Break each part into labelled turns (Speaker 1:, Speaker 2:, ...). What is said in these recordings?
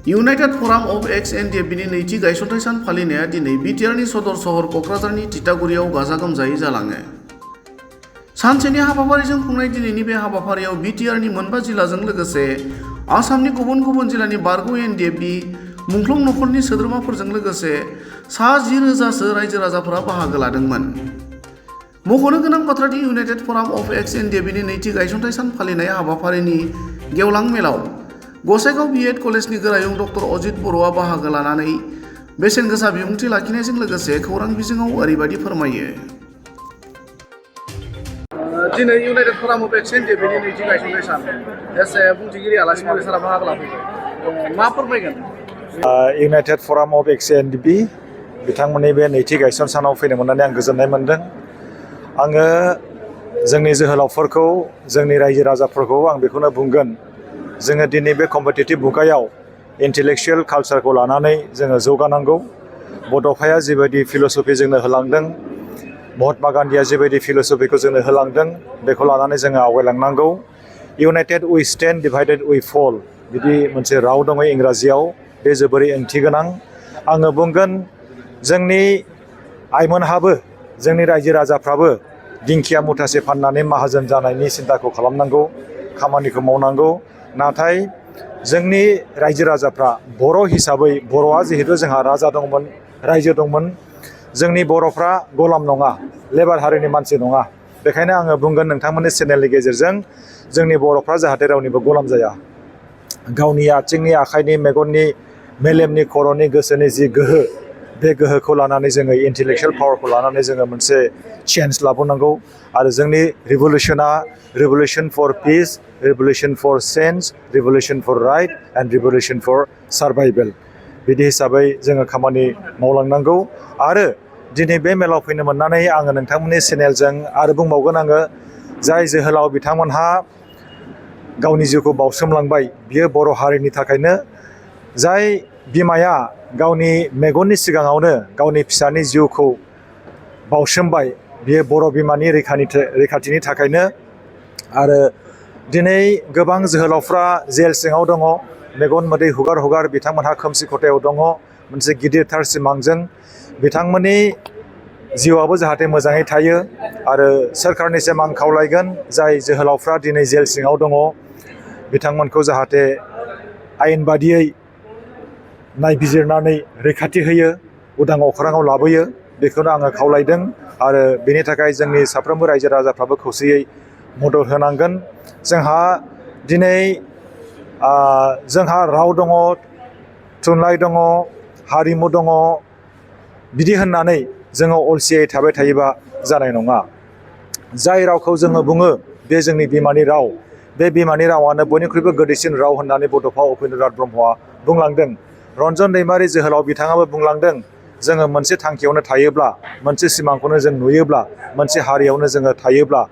Speaker 1: United फराम of एक्स एनडिएफबिनि नैथि गायसनथाय सान फालिनाया दिनै बिटिआरनि सदर सहर क'क्राझारनि तितागुरियाव गाजा गोमजायै जालाङो। सानसेनि हाबाफारिजों खुंनाय दिनैनि बे हाबाफारियाव बिटिआरनि मोनबा जिल्लाजों लोगोसे आसामनि गुबुन गुबुन जिल्लानि बारग' एनडिएफबि मुंख्लं नखरनि सोद्रोमाफोरजों लोगोसे सा 10,000सो रायजो राजाफोरा बाहागो लादोंमोन। मख'नो गोनां बाथ्रादि इउनाइटेड फराम अफ एक्स एनडिएफबिनि नैथि गायसनथाय सान फालिनाय हाबाफारिनि गेवलां मेलाव गसाइगाव बिएड कलेजनि गोरायुं डक्टर अजित बर'आ बाहागो लानानै बेसेन गोसा बिबुंथि लाखिनायजों लोगोसे खौरां बिजोङाव ओरैबायदि फोरमायो। दिनै इउनाइटेड फराम अफ एक्स एनडिएफबिनि नैथि गायसनथाय सान एसे बुंथिगिरि आलासि सारा बाहागो लाफैबाय। मा फोरमायगोन?
Speaker 2: इउनाइटेड फराम अफ एक्स एनडिएफबि बिथांमोननि बे नैथि गायसन सानाव फैनो मोननानै आं गोजोननाय मोनदों। आङो जोंनि जोहोलावफोरखौ जोंनि रायजो राजाफोरखौ आं बेखौनो बुंगोन, जोङो दिनै बे कम्पिटिटिभ मुगायाव इन्टेलेक्सुवेल कालचारखौ लानानै जोङो जौगानांगौ। बड'फाया जिबायदि फिल'सफि जोंनो होलांदों, महात्मा गान्धीया जिबायदि फिल'सफिखौ जोंनो होलांदों, बेखौ लानानै जोङो आवगायलांनांगौ। इउनाइटेड उइ स्टेन्ड, डिभाइडेड उइ फल, बिदि मोनसे राव दङ इंराजियाव, बे जोबोरै ओंथि गोनां। आङो बुंगोन जोंनि आइमोनहाबो, जोंनि रायजो राजाफ्राबो दिंखिया मुथासे फाननानै माहाजोन जानायनि सिन्ताखौ खालामनांगौ, खामानिखौ मावनांगौ। नाथाय जोंनि रायजो राजाफ्रा बर' हिसाबै, बर'आ जिहेतु जोंहा राजा दंमोन, रायजो दंमोन, जोंनि बर'फ्रा गलाम नङा, लेबार हारिनि मानसि नङा। बेखायनो आङो बुंगोन नोंथांमोननि चेनेलनि गेजेरजों जोंनि बर'फ्रा जाहाथे रावनिबो गलाम जाया। गावनि आथिंनि, आखाइनि, मेगननि, मेलेमनि, खर'नि, गोसोनि जि गोहो, बे गोहोखौ लानानै जोङो इन्टेलेक्सुवेल पावारखौ लानानै जोङो मोनसे चेन्ज लाबोनांगौ। आरो जोंनि रिभलिउसना revolution for peace, revolution for change, revolution for right and revolution for survival. बिदि हिसाबै जोङो खामानि मावलांनांगौ। आरो दिनै बे मेलाव फैनो मोननानै आङो नोंथांमोननि चेनेलजों आरो बुंबावगोन, आङो जाय जोहोलाव बिथांमोनहा गावनि जिउखौ बावसोमलांबाय, बियो बर' हारिनि थाखायनो। जाय बिमाया गावनि मेगननि सिगाङावनो गावनि फिसानि जिउखौ बावसोमबाय, बियो बर' बिमानि रैखाथिनि थाखायनो। आरो दिनै गोबां जोहोलावफ्रा जेल सिङाव दङ, मेगन मोदै हुगार हुगार बिथांमोनहा खोमसि खथायाव दङ मोनसे गिदिरथार सिमांजों। बिथांमोननि जिउआबो जाहाथे मोजाङै थायो। आरो सोरखारनिसिम आं खावलायगोन, जाय जोहोलावफ्रा दिनै जेल सिङाव दङ, बिथांमोनखौ जाहाथे आयेन बादियै नायबिजिरनानै रैखाथि होयो, उदां अख्राङाव लाबोयो, बेखौनो आङो खावलायदों। आरो बेनि थाखाय जोंनि साफ्रोमबो रायजो राजाफ्राबो खौसेयै मदद होनांगोन। जोंहा दिनै जोंहा राव दङ, थुनलाइ दङ, हारिमु दङ, बिदि होननानै जोङो अलसियै थाबाय थायोबा जानाय नङा। जाय रावखौ जोङो बुङो बे जोंनि बिमानि राव, बे बिमानि रावानो बयनिख्रुइबो गोदैसिन राव होननानै बड'फा उपेन्द्रनाथ ब्रह्मआ बुंलांदों। रन्जन दैमारि जोहोलाव बिथाङाबो बुंलांदों, जोङो मोनसे थांखियावनो थायोब्ला, मोनसे सिमांखौनो जों नुयोब्ला, मोनसे हारियावनो जोङो थायोब्ला,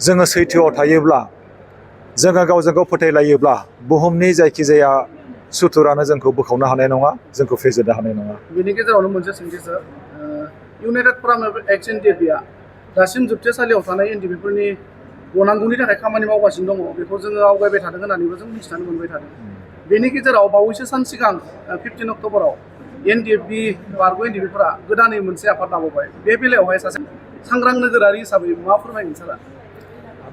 Speaker 2: जोङो सैथोआव थायोब्ला, जोङो गावजों गाव फोथायलायोब्ला, बुहुमनि जायखिजाया सुथुरानो जोंखौ बोखावनो हानाय नङा, जोंखौ फेजेननो हानाय नङा।
Speaker 1: बेनि गेजेरावनो मोनसे सोंथि सार, इउनाइटेड फराम अफ एक्स एनडिएफबिआ दासिम जोबथेसालियाव थानाय एनडिएफबिफोरनि गनांगौनि थाखाय खामानि मावगासिनो दङ, बेखौ जोङो आवगायबाय थादों होननानैबो जों मिथिनानै मोनबाय थादों। बेनि गेजेराव बावैसो सान सिगां 15 अक्ट'बराव एनडिएफबि बारग' एनडिएफबिफोरा गोदानै मोनसे आफाद लाबोबाय। बे बेलायावहाय सासे सांग्रां नोगोरारि हिसाबै मा फोरमायगोन सारा?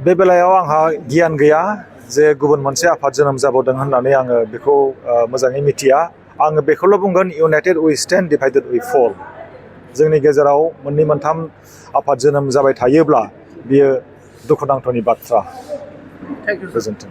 Speaker 2: बे बेलायाव आंहा गियान गैया जे गुबुन मोनसे आफाद जोनोम जाबावदों होननानै आङो बेखौ मोजाङै मिथिया। आङो बेखौल' बुंगोन, इउनाइटेड उइ स्टेन्ड, डिभाइडेड उइ फल। जोंनि गेजेराव मोननै मोनथाम आफाद जोनोम जाबाय थायोब्ला बियो दुखुनांथावनि बाथ्रा।
Speaker 1: Thank you.
Speaker 2: गोजोन्थों।